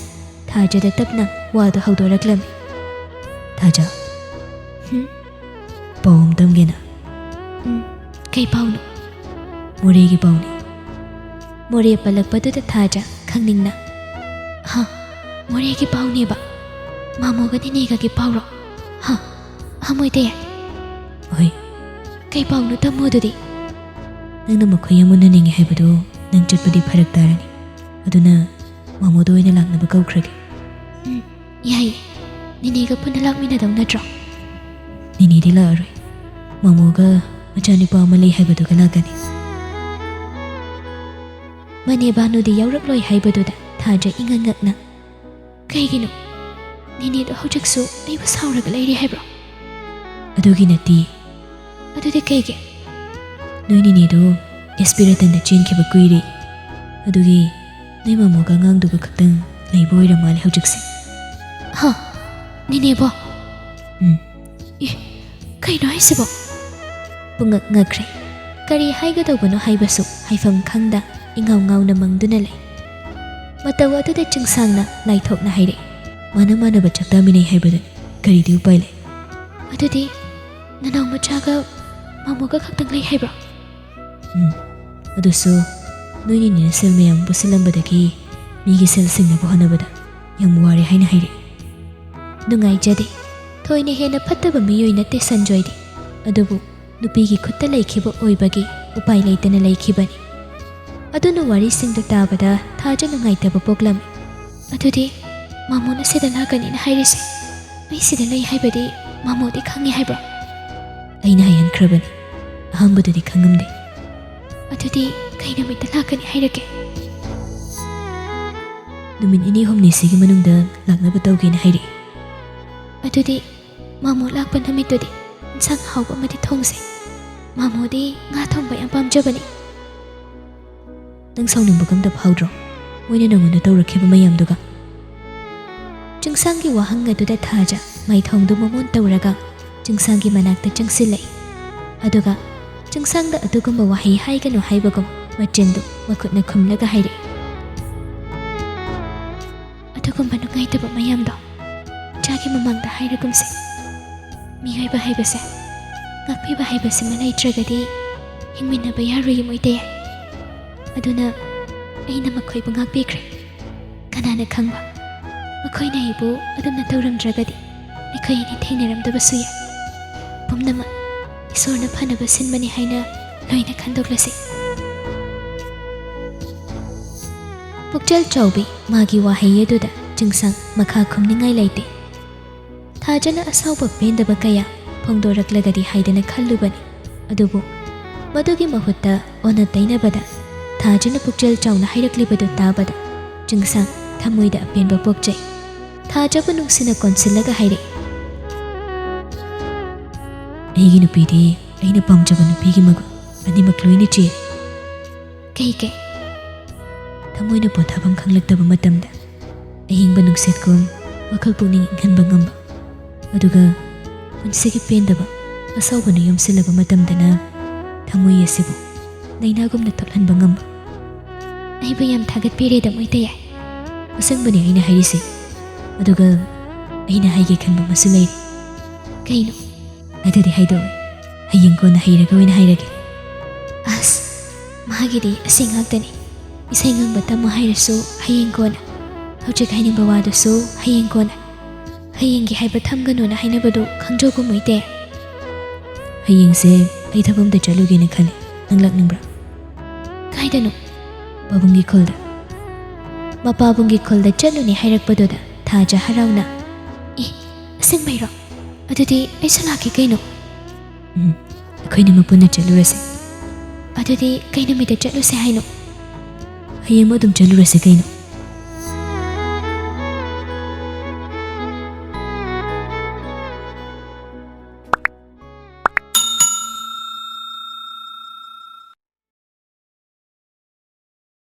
ꯊꯥꯖꯗ ꯇꯞꯅ ꯋꯥꯗꯨ ꯍꯧꯗꯣꯔꯛꯂꯝꯃꯤ꯫ "ꯊꯥꯖ, ꯍꯨꯝ? ꯄꯥꯎ ꯑꯃ ꯇꯝꯒꯦꯅ꯫" "ꯎꯝ, ꯀꯩ ꯄꯥꯎꯅꯣ?" "ꯃꯣꯔꯦꯒꯤ ꯄꯥꯎꯅꯤ꯫" ꯃꯣꯔꯦ ꯄꯜꯂꯛꯄꯗꯨꯗ ꯊꯥꯖ ꯈꯪꯅꯤꯡꯅ, "ꯍꯥ, ꯃꯣꯔꯦꯒꯤ ꯄꯥꯎꯅꯦꯕ? ꯃꯥꯃꯣꯒ ꯅꯤꯅꯦꯒꯒꯤ ꯄꯥꯎꯔꯣ? ꯍꯥ, ꯍꯥ, ꯃꯣꯏꯗꯤ?" "ꯍꯣꯏ꯫" "ꯀꯩ ꯄꯥꯎꯅꯣ? ꯇꯝꯃꯣ ꯑꯗꯨꯗꯤ꯫" "ꯅꯪꯅ ꯃꯈꯣꯏ ꯌꯥꯝ ꯎꯅꯅꯤꯡꯉꯤ ꯍꯥꯏꯕꯗꯨ ꯅꯪ ꯆꯠꯄꯗꯤ ꯐꯔꯛ ꯇꯥꯔꯅꯤ꯫ ꯑꯗꯨꯅ ꯃꯥꯃꯣꯗ ꯑꯣꯏꯅ ꯂꯥꯛꯅꯕ ꯀꯧꯈ꯭ꯔꯒꯦ꯫" "ꯎꯝ, ꯌꯥꯏꯌꯦ꯫ ꯅꯤꯅꯦꯒ ꯄꯨꯟꯅ ꯂꯥꯛꯃꯤꯟꯅꯗꯧ ꯅꯠꯇ꯭ꯔꯣ?" "ꯅꯤꯅꯦꯗꯤ ꯂꯥꯛꯑꯔꯣꯏ꯫ ꯃꯥꯃꯣꯒ ꯃꯆꯥꯅꯨꯄꯥ ꯑꯃ ꯂꯩ ꯍꯥꯏꯕꯗꯨꯒ ꯂꯥꯛꯀꯅꯤ꯫" ꯃꯅꯦ ꯚꯥꯅꯨꯗꯤ ꯌꯥꯎꯔꯛꯂꯣꯏ ꯍꯥꯏꯕꯗꯨꯗ ꯊꯥꯖ ꯏꯉꯛ ꯉꯛꯅ, "ꯀꯩꯒꯤꯅꯣ? ꯅꯤꯅꯦꯗꯣ ꯍꯧꯖꯤꯛꯁꯨ ꯑꯩꯕꯨ ꯁꯥꯎꯔꯒ ꯂꯩꯔꯤ ꯍꯥꯏꯕ꯭ꯔꯣ?" "ꯑꯗꯨꯒꯤ ꯅꯠꯇꯦ꯫" "ꯑꯗꯨꯗꯤ ꯀꯩꯒꯤ?" "ꯅꯣꯏ ꯅꯤꯅꯦꯗꯣ ꯑꯦꯁ ꯄꯤ ꯔꯇꯟꯗ ꯆꯦꯟꯈꯤꯕ ꯀꯨꯏꯔꯦ꯫ ꯑꯗꯨꯒꯤ ꯅꯣꯏ ꯃꯥꯃꯣꯒ ꯑꯉꯥꯡꯗꯨꯒ ꯈꯛꯇꯪ ꯂꯩꯕ ꯑꯣꯏꯔ ꯃꯥꯜꯂꯦ ꯍꯧꯖꯤꯛꯁꯦ꯫" "ꯍꯥ? ꯅꯤꯅꯦꯕꯣ?" "ꯎꯝ꯫" "ꯑꯦ, ꯀꯩꯅꯣ ꯍꯥꯏꯁꯤꯕꯣ? ꯄꯨꯡꯉꯛ ꯉꯛꯈ꯭ꯔꯦ꯫ ꯀꯔꯤ ꯍꯥꯏꯒꯗꯧꯕꯅꯣ ꯍꯥꯏꯕꯁꯨ ꯍꯥꯏꯐꯝ ꯈꯪꯗ ꯏꯉꯥꯎ ꯉꯥꯎꯅ ꯃꯪꯗꯨꯅ ꯂꯩ꯫ ꯃꯇꯧ ꯑꯗꯨꯗ ꯆꯤꯡꯁꯥꯡꯅ ꯂꯥꯏꯊꯣꯛꯅ ꯍꯥꯏꯔꯛꯏ, "ꯃꯥꯅ ꯃꯥꯟꯅꯕ ꯆꯥꯛ ꯇꯥꯃꯤꯟꯅꯩ ꯍꯥꯏꯕꯗꯨꯅꯤ, ꯀꯔꯤꯗꯤ ꯎꯄꯥꯏ ꯂꯩ?" "ꯑꯗꯨꯗꯤ ꯅꯅꯥꯎ ꯃꯆꯥꯒ ꯃꯥꯃꯣꯒ ꯈꯛꯇꯪ ꯂꯩ ꯍꯥꯏꯕ꯭ꯔꯣ?" "ꯎꯝ, ꯑꯗꯨꯁꯨ ꯅꯣꯏꯅꯤꯅꯦꯅ ꯁꯦꯜ ꯃꯌꯥꯝ ꯄꯨꯁꯤꯜꯂꯝꯕꯗꯒꯤ ꯃꯤꯒꯤ ꯁꯦꯜ ꯁꯤꯡꯅꯕ ꯍꯣꯠꯅꯕꯗ ꯌꯥꯝ ꯋꯥꯔꯦ" ꯍꯥꯏꯅ ꯍꯥꯏꯔꯛꯏ꯫ ꯅꯨꯡꯉꯥꯏꯖꯗꯦ꯫ ꯊꯣꯏꯅ ꯍꯦꯟꯅ ꯐꯠꯇꯕ ꯃꯤꯑꯣꯏ ꯅꯠꯇꯦ ꯁꯟꯖꯣꯏꯗꯤ꯫ ꯑꯗꯨꯕꯨ ꯅꯨꯄꯤꯒꯤ ꯈꯨꯠꯇ ꯂꯩꯈꯤꯕ ꯑꯣꯏꯕꯒꯤ ꯎꯄꯥꯏ ꯂꯩꯇꯅ ꯂꯩꯈꯤꯕꯅꯤ꯫ ꯑꯗꯨꯅ ꯋꯥꯔꯤꯁꯤꯡꯗꯨ ꯇꯥꯕꯗ ꯊꯥꯖ ꯅꯨꯡꯉꯥꯏꯇꯕ ꯄꯣꯛꯂꯝꯃꯤ꯫ "ꯑꯗꯨꯗꯤ ꯃꯥꯃꯣꯅ ꯁꯤꯗ ꯂꯥꯛꯀꯅꯤꯅ ꯍꯥꯏꯔꯤꯁꯦ, ꯑꯩ ꯁꯤꯗ ꯂꯩ ꯍꯥꯏꯕꯗꯤ ꯃꯥꯃꯣꯗꯤ ꯈꯪꯉꯤ ꯍꯥꯏꯕ꯭ꯔꯣ?" "ꯑꯩꯅ ꯍꯥꯏꯍꯟꯈ꯭ꯔꯕꯅꯤ꯫ ꯑꯍꯥꯟꯕꯗꯗꯤ ꯈꯪꯉꯝꯗꯦ꯫" "ꯑꯗꯨꯗꯤ ꯀꯩ ꯅꯨꯃꯤꯠꯇ ꯂꯥꯛꯀꯅꯤ ꯍꯥꯏꯔꯛꯀꯦ?" "ꯅꯨꯃꯤꯠ ꯅꯤꯅꯤ ꯍꯨꯝꯅꯤꯁꯤꯒꯤ ꯃꯅꯨꯡꯗ ꯂꯥꯛꯅꯕ ꯇꯧꯒꯦꯅ ꯍꯥꯏꯔꯛꯏ꯫" "ꯑꯗꯨꯗꯤ ꯃꯥꯃꯣ ꯂꯥꯛꯄ ꯅꯨꯃꯤꯠꯇꯨꯗꯤ ꯏꯟꯁꯥꯡ ꯑꯍꯥꯎꯕ ꯑꯃꯗꯤ ꯊꯣꯡꯁꯦ꯫ ꯃꯥꯃꯣꯗꯤ ꯉꯥ ꯊꯣꯡꯕ ꯌꯥꯝ ꯄꯥꯝꯖꯕꯅꯤ꯫" "ꯅꯪ ꯁꯥꯎꯅꯤꯡꯕꯒ ꯑꯝꯇ ꯐꯥꯎꯗ꯭ꯔꯣ, ꯃꯣꯏꯅ ꯅꯪꯉꯣꯟꯗ ꯇꯧꯔꯛꯈꯤꯕ ꯃꯌꯥꯝꯗꯨꯒ?" ꯆꯤꯡꯁꯥꯡꯒꯤ ꯋꯥꯍꯪ ꯑꯗꯨꯗ ꯊꯥꯖ ꯃꯥꯏꯊꯣꯡꯗꯨ ꯃꯃꯣꯟ ꯇꯧꯔꯒ ꯆꯤꯡꯁꯥꯡꯒꯤ ꯃꯅꯥꯛꯇ ꯆꯪꯁꯤꯜꯂꯛꯏ꯫ ꯑꯗꯨꯒ ꯆꯤꯡꯁꯥꯡꯗ ꯑꯗꯨꯒꯨꯝꯕ ꯋꯥꯍꯩ ꯍꯥꯏꯒꯅꯨ ꯍꯥꯏꯕꯒꯨꯝ ꯃꯆꯤꯟꯗꯨ ꯃꯈꯨꯠꯅ ꯈꯨꯝꯂꯒ ꯍꯥꯏꯔꯛꯏ, "ꯑꯗꯨꯒꯨꯝꯕ ꯅꯨꯡꯉꯥꯏꯇꯕ ꯃꯌꯥꯝꯗꯣ ꯏꯆꯥꯒꯤ ꯃꯃꯥꯡꯗ ꯍꯥꯏꯔꯒꯨꯝꯁꯦ꯫ ꯃꯤꯑꯣꯏꯕ ꯍꯥꯏꯕꯁꯦ, ꯉꯥꯛꯄꯤꯕ ꯍꯥꯏꯕꯁꯤꯃ ꯂꯩꯇ꯭ꯔꯒꯗꯤ ꯍꯤꯡꯃꯤꯟꯅꯕ ꯌꯥꯔꯣꯏꯌꯦ ꯃꯣꯏꯇꯩ꯫ ꯑꯗꯨꯅ ꯑꯩꯅ ꯃꯈꯣꯏꯕꯨ ꯉꯥꯛꯄꯤꯈ꯭ꯔꯦ꯫ ꯀꯅꯥꯅ ꯈꯪꯕ, ꯃꯈꯣꯏꯅ ꯑꯩꯕꯨ ꯑꯗꯨꯝꯅ ꯇꯧꯔꯝꯗ꯭ꯔꯒꯗꯤ ꯑꯩꯈꯣꯏ ꯑꯅꯤ ꯊꯦꯡꯅꯔꯝꯗꯕꯁꯨ ꯌꯥꯏ꯫ ꯄꯨꯝꯅꯃꯛ ꯏꯁꯣꯔꯅ ꯐꯅꯕ ꯁꯤꯟꯕꯅꯤ ꯍꯥꯏꯅ ꯂꯣꯏꯅ ꯈꯟꯗꯣꯛꯂꯁꯤ꯫" ꯄꯨꯛꯆꯦꯜ ꯆꯥꯎꯕꯤ ꯃꯥꯒꯤ ꯋꯥꯍꯩ ꯑꯗꯨꯗ ꯆꯤꯡꯁꯥꯡ ꯃꯈꯥ ꯈꯨꯝꯅꯤꯡꯉꯥꯏ ꯂꯩꯇꯦ꯫ ꯊꯥꯖꯅ ꯑꯁꯥꯎꯕ ꯄꯦꯟꯗꯕ ꯀꯌꯥ ꯐꯣꯡꯗꯣꯔꯛꯂꯒꯗꯤ ꯍꯥꯏꯗꯅ ꯈꯜꯂꯨꯕꯅꯤ꯫ ꯑꯗꯨꯕꯨ ꯃꯗꯨꯒꯤ ꯃꯍꯨꯠꯇ ꯑꯣꯟꯅ ꯇꯩꯅꯕꯗ ꯊꯥꯖꯅ ꯄꯨꯛꯆꯦꯜ ꯆꯥꯎꯅ ꯍꯥꯏꯔꯛꯂꯤꯕꯗꯨ ꯇꯥꯕꯗ ꯆꯤꯡꯁꯥꯡ ꯊꯃꯣꯏꯗ ꯑꯄꯦꯟꯕ ꯄꯣꯛꯆꯩ꯫ ꯊꯥꯖꯕꯨ ꯅꯨꯡꯁꯤꯅ ꯀꯣꯟꯁꯤꯜꯂꯒ ꯍꯥꯏꯔꯛꯏ, "ꯑꯩꯒꯤ ꯅꯨꯄꯤꯗꯤ ꯑꯩꯅ ꯄꯥꯝꯖꯕ ꯅꯨꯄꯤꯒꯤ ꯃꯒꯨꯟ ꯑꯅꯤꯃꯛ ꯂꯣꯏꯅ ꯆꯦꯜꯂꯤ꯫" "ꯀꯩ ꯀꯩ?" "ꯊꯃꯣꯏꯅ ꯄꯣꯊꯥꯐꯝ ꯈꯪꯂꯛꯇꯕ ꯃꯇꯝꯗ ꯑꯍꯤꯡꯕ ꯅꯨꯡꯁꯤꯠꯀꯨꯝ ꯋꯥꯈꯜ ꯄꯨꯛꯅꯤꯡ ꯏꯪꯍꯟꯕ ꯉꯝꯕ, ꯑꯗꯨꯒ ꯄꯨꯟꯁꯤꯒꯤ ꯄꯦꯟꯗꯕ ꯑꯁꯥꯎꯕꯅ ꯌꯣꯝꯁꯤꯜꯂꯕ ꯃꯇꯝꯗꯅ ꯊꯃꯣꯏ ꯑꯁꯤꯕꯨ ꯂꯥꯏꯅꯥꯒꯨꯝꯅ ꯊꯣꯠꯍꯟꯕ ꯉꯝꯕ꯫ ꯑꯩꯕꯨ ꯌꯥꯝ ꯊꯥꯒꯠꯄꯤꯔꯦꯗ, ꯃꯣꯏꯇꯌꯥꯏ꯫ ꯑꯁꯦꯡꯕꯅꯤ ꯑꯩꯅ ꯍꯥꯏꯔꯤꯁꯦ꯫ ꯑꯗꯨꯒ ꯑꯩꯅ ꯍꯥꯏꯒꯦ ꯈꯟꯕ ꯑꯃꯁꯨ ꯂꯩꯔꯤ꯫ ꯀꯩꯅꯣ? ꯑꯗꯨꯗꯤ ꯍꯥꯏꯗꯣꯛꯑꯣꯏ꯫ ꯍꯌꯦꯡ ꯀꯣꯟꯅ ꯍꯩꯔꯒ ꯑꯣꯏꯅ ꯍꯥꯏꯔꯒꯦ꯫ ꯑꯁ, ꯃꯥꯒꯤꯗꯤ ꯑꯁꯤ ꯉꯥꯛꯇꯅꯤ꯫ ꯏꯁꯩ ꯉꯪꯕ ꯇꯝꯃꯣ ꯍꯥꯏꯔꯁꯨ ꯍꯌꯦꯡ ꯀꯣꯟꯅ꯫ ꯍꯧꯖꯤꯛ ꯍꯥꯏꯅꯤꯡꯕ ꯋꯥꯗꯨꯁꯨ ꯍꯌꯦꯡ ꯀꯣꯟꯅ꯫ ꯍꯌꯦꯡꯒꯤ ꯍꯥꯏꯕ ꯊꯝꯒꯅꯣꯅ ꯍꯥꯏꯅꯕꯗꯨ ꯈꯪꯖꯧꯀꯣ, ꯃꯣꯏꯇꯌꯥꯏ꯫ ꯍꯌꯦꯡꯁꯦ ꯑꯩ ꯊꯕꯛ ꯑꯝꯇ ꯆꯠꯂꯨꯒꯦꯅ ꯈꯜꯂꯦ꯫ ꯅꯪ ꯂꯥꯛꯅꯤꯡꯕ꯭ꯔꯥ? ꯀꯥꯏꯗꯅꯣ? ꯄꯥꯕꯨꯡꯒꯤ ꯈꯨꯜꯗ꯫ ꯃꯄꯥꯕꯨꯡꯒꯤ ꯈꯨꯜꯗ ꯆꯠꯂꯨꯅꯤ ꯍꯥꯏꯔꯛꯄꯗꯨꯗ ꯊꯥꯖ ꯍꯔꯥꯎꯅ, "ꯑꯦ, ꯑꯁꯦꯡꯕꯩꯔꯣ? ꯑꯗꯨꯗꯤ ꯑꯩꯁꯨ ꯂꯥꯛꯀꯦ ꯀꯩꯅꯣ?" "ꯎꯝ, ꯑꯩꯈꯣꯏꯅꯤ ꯃꯄꯨꯟꯅ ꯆꯠꯂꯨꯔꯁꯦ꯫" "ꯑꯗꯨꯗꯤ ꯀꯩ ꯅꯨꯃꯤꯠꯇ ꯆꯠꯂꯨꯁꯦ ꯍꯥꯏꯅꯣ?" "ꯍꯌꯦꯡꯃꯛ ꯑꯗꯨꯝ ꯆꯠꯂꯨꯔꯁꯦ ꯀꯩꯅꯣ꯫"